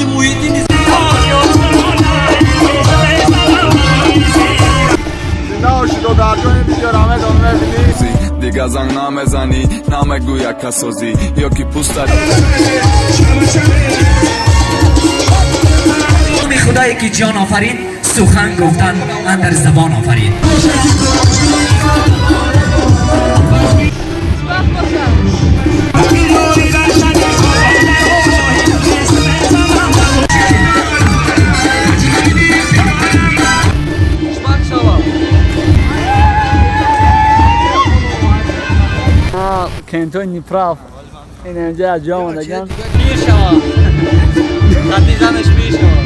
Кормандони муҳити Зинда бошӣ, додарҷон, ин видеоро медон мебинӣ. Дига занг намезанӣ, намегӯя касозӣ ё ки пуста. Номи худое ки ҷон офарин, сухан гуфтан андар забон офарин. Хушбахт бошам. Хушбахт шавам. Кентои неправ ин инҷа аз ҷо омадаган. Пир шавам. Хати занаш пир шавам.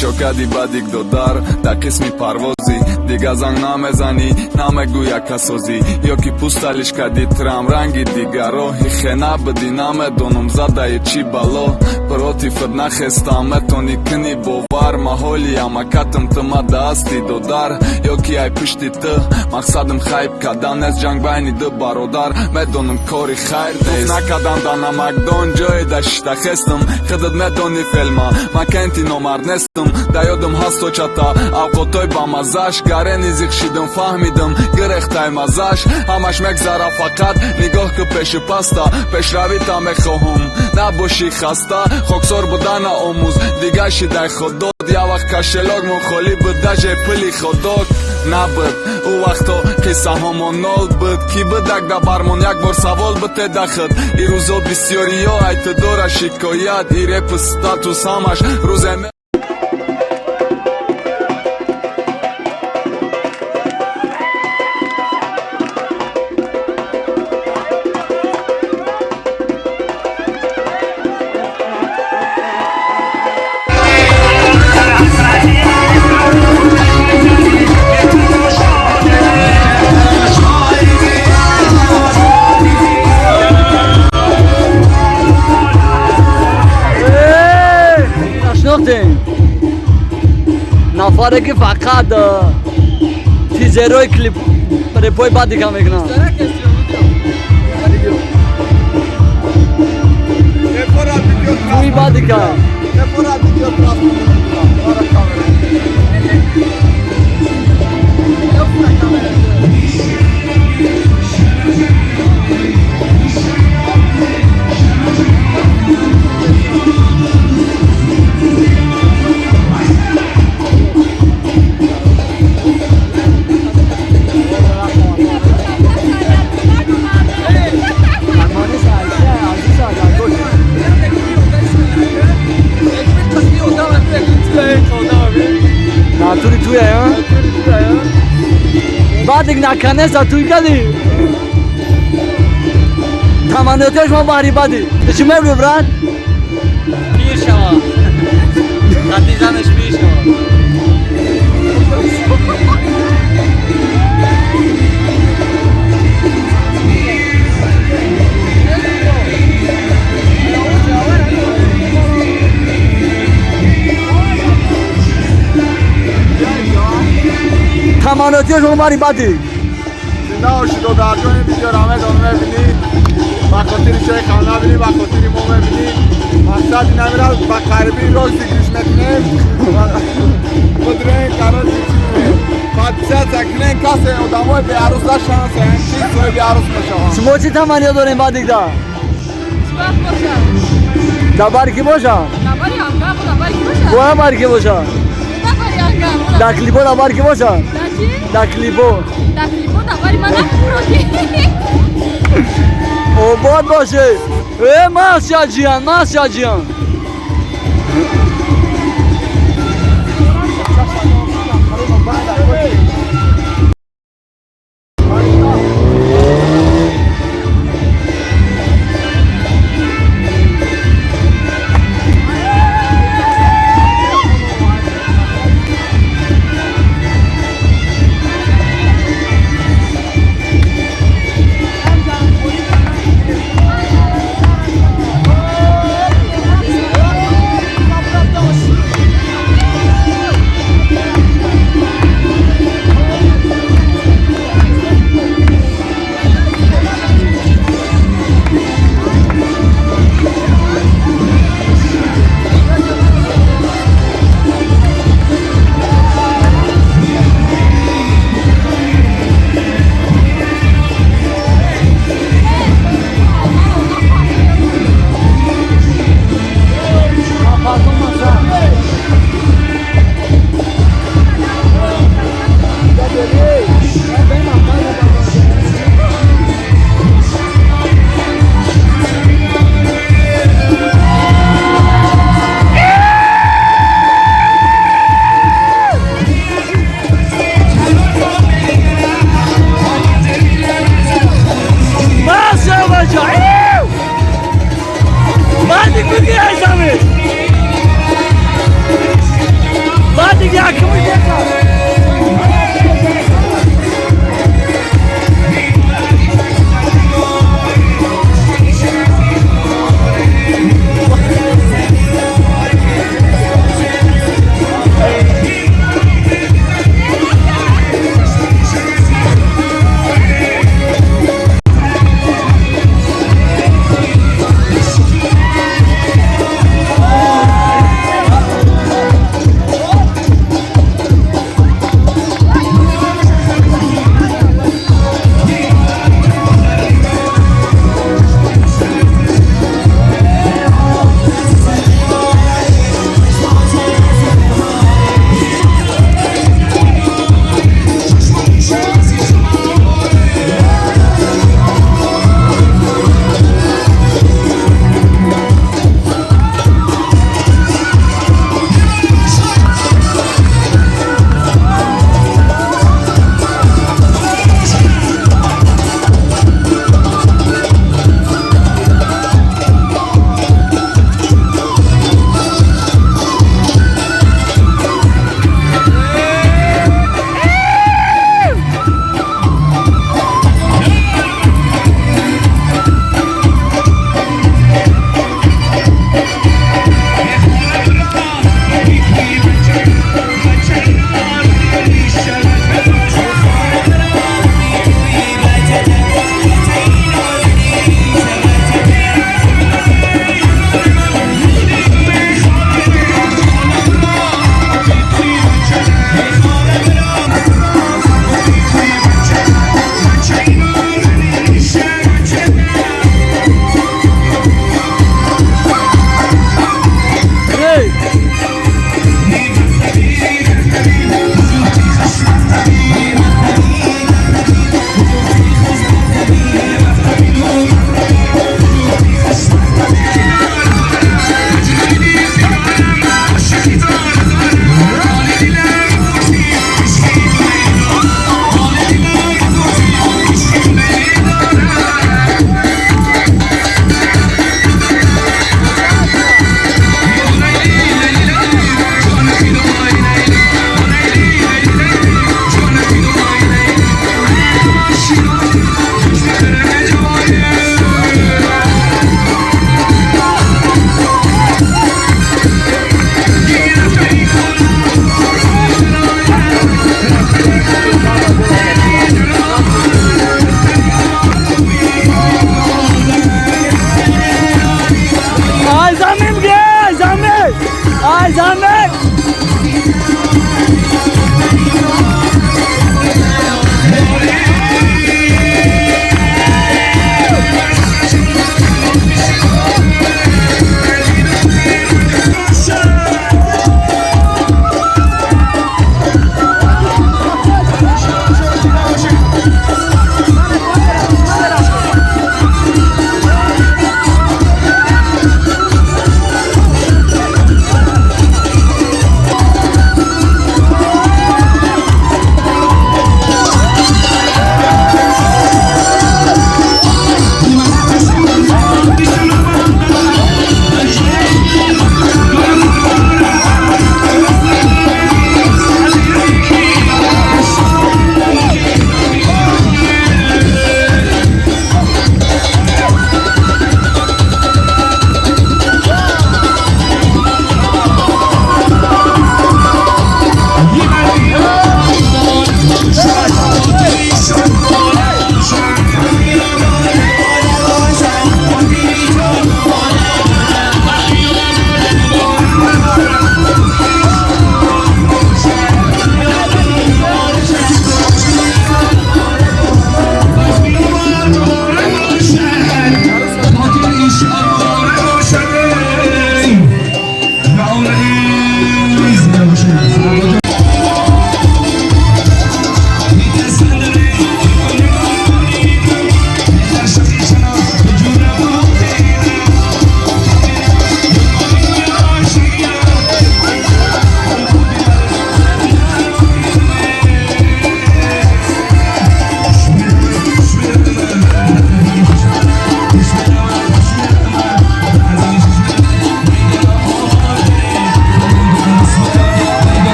Чокади бадик, додар, дар қисми парвозӣ. Дига занг намезанӣ, намегӯя касозӣ ё ки пусталиш кади трам ранги дигаро хе набудӣ. Намедонам, задаи чӣ бало против нахестам. Метони кини бовар маҳоли амакатам тима даасти, додар, ё ки ай пушти ту мақсадам хайб кардан нест. Ҷанг байни ду бародар, медонам, кори хайр нест. Накадан да намакдон ҷое да шишта хестам. Худат медонӣ, фелма макенти номард нестам. Да ёдам ҳаст очата авқотой бамаззаш. Гарени зиқ шидам, фаҳмидам, гирехтай маззаш. Ҳамаш мегзара, фақат нигоҳ ки пеши паста. Пешравита мехоҳам, набошӣ хаста. Хоксор будана омӯз, дига шидай худод. Я вақт кошелёк мон холӣ буд, даже пули хот-дог набуд. Ӯ вақто қиссаҳомон нол буд. Ки будак да бармон, як бор савол бите дахд. Ирӯзо бисёриё айту дора шикоят. Ирепу статус ҳамаш рӯзе. Нашинохтем нафаре ки фақат тизерои клип репои бадика мекунанд. Видео. Туи бадика. Репора видео трасс. Ора камера. Натури туя, баъд наканеса туй кади. Таманниётиаш мо баҳри бади. Ту чӣ мегӯӣ, брат? Пир шавам. Хати занаш пир шавам. Таманниётиаш мо баҳри бади. Зинда бошӣ, додарҷон, ин видеоро медон мебинӣ. Ба хотири чой набинӣ, ба хотири мо мебинӣ. Мақсад намира, ба қариби розыгрыш мекунем. Будрен, короче, чӣ подписаться кунен, касе одамои беарӯс нашаванд, чи соҳиби арӯс мешаванд. Шумо чӣ таманниё дорем, бадикда? Хушбахт бошам. Дар бари ки боша? Дар бари ҳамгам, дар бари ки боша? Боя бари ки боша? Дар бари ҳамгам. Дар клипо дар бари ки боша? Дар чӣ? Дар клипо. Дар клипо дар бари ман накуроки. Обод боше. Э, Мася ҷиян, Мася ҷиян.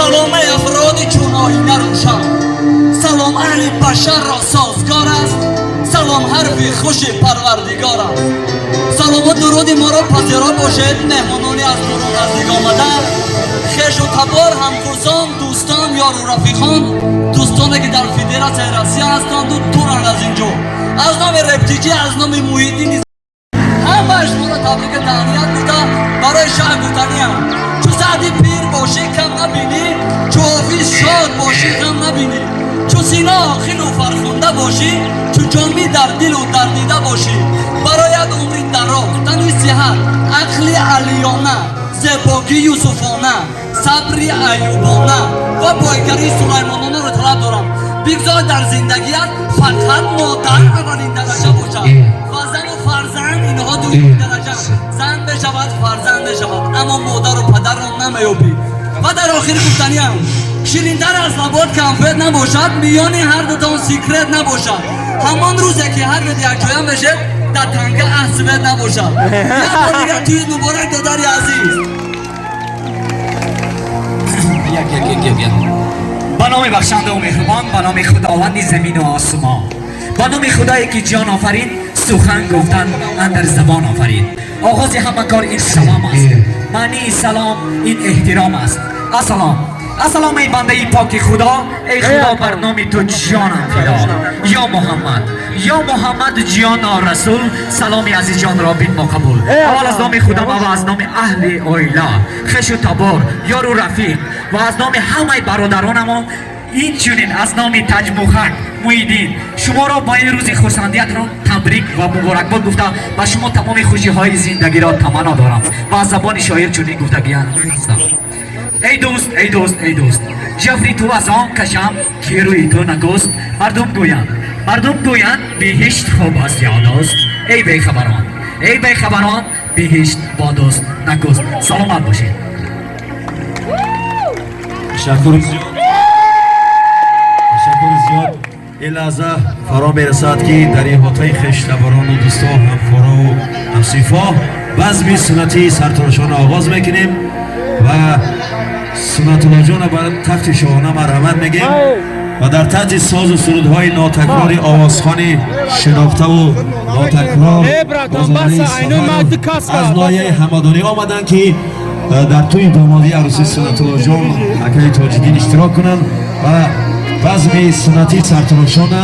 Салом эй афроди чун оина рӯшан, салом аҳли башарро созгор аст, салом ҳарфи хуши парвардигор аст. Салому дуруди моро пазиро бошед, меҳмонони аз дуру наздик омада, хешу табор, ҳамкурсон, дӯстон, ёру рафиқон, дӯстоне ки дар Федератсияи Россия ҳастанду дуранд аз ин ҷо. Аз номи Рептиҷӣ, аз номи Муҳиддин ҳамааш моро табрика таҳният гуфта, барои шаҳр гуфтаниям: чу Саъди пир бошӣ, кам набинӣ, чу Ҳофиз шод бошӣ, ғам набинӣ, чу Сино оқилу фархунда бошӣ, чу Ҷомӣ дар дилу дар дида бошӣ. Барояд умри дароз, тани сиҳат, ақли алиёна, зебогии юсуфона, сабри аюбона ва бойгарии сулаймононаро талаб дорам. Бигзор дар зиндагият фақат модар аввалин дараҷа бошад ва зану фарзанд инҳо дуюмин дараҷа. Зан мешавад, фарзанд мешавад, аммо модару падарро намеёбӣ. Ва дар охир гуфтаниам: ширинтар аз лабот конфет набошад, миёни ҳар дутон секрет набошад. Ҳамон рӯзе ки ҳар дуд якҷоя мешед, дар танга аҳ свет набошад. Як бор дигар тӯи муборак, додари азиз. Як, як, як, як, як. Ба номи бахшандаву меҳрубон, ба номи худованди замину осмон, ба номи худое ки ҷон офарид, сухан гуфтан андар забон офарид. Оғози ҳама кор ин салом аст, маънии салом ин эҳтиром аст. Ассалом, ассалом, эй бандаи поки худо, эй худо, бар номи ту ҷонам фидо. Ё Муҳаммад, ё Муҳаммад, ҷоно расул, саломи азизҷонро бинмо қабул. Аввал аз номи худам ва аз номи аҳли оила, хешу табор, ёру рафиқ ва аз номи ҳамаи бародаронамон, инчунин аз номи Таҷмухак Муҳиддин шуморо ба ин рӯзи хурсандиятро табрик ва муборакбод гуфта, ба шумо тамоми хушиҳои зиндагиро таманно дорам. Ва аз забони шоир чунин гуфтагиям ҳастам: эй дӯст, эй дӯст, эй дӯст, ҷафри ту аз он кашам, ки рӯи ту накуст. Мардум гӯянд, мардум гӯянд, биҳишт хуб аст ё дӯст. Эй бехабарон, эй бехабарон, биҳишт бо дӯст накуст. Саломат бошед. Ташаккури зиёд, ташаккури зиёд. Ин лаҳза фаро мерасад, ки дар иҳотаи хештаборону дӯстон, ҳамкорову ҳамсинфо базми суннатии сартарошонро оғоз мекунем ва Суннатуллоҷонро бар тахти шоҳона марҳамат мегем ва дар таҳти созу сурудҳои нотакрори овозхони шинохтаву нотакрор аз ноҳияи Ҳамадонӣ омаданд, ки дар тӯи домодии арӯсии Суннатуллоҷон акаи Тоҷиддин иштирок кунанд ва базми суннатии сартарошона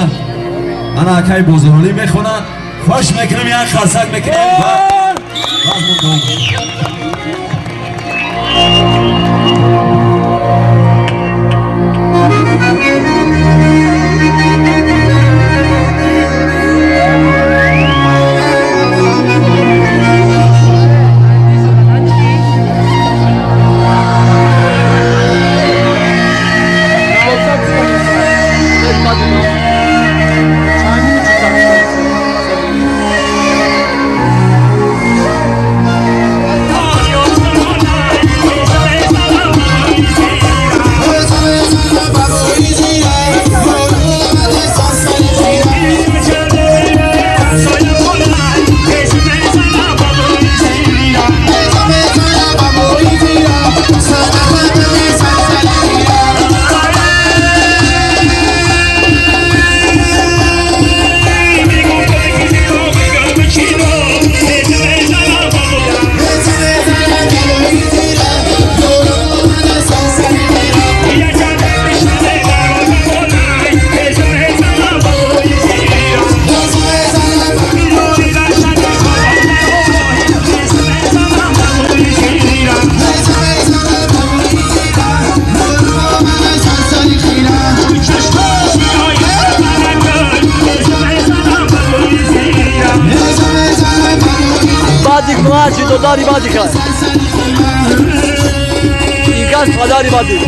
ана акаи Бозоролӣ мехонад. Хоҳиш мекунем, як қарсак мекунем ва базмон давом. Бадик младший, додари Бадика. Инкас падари Бадик.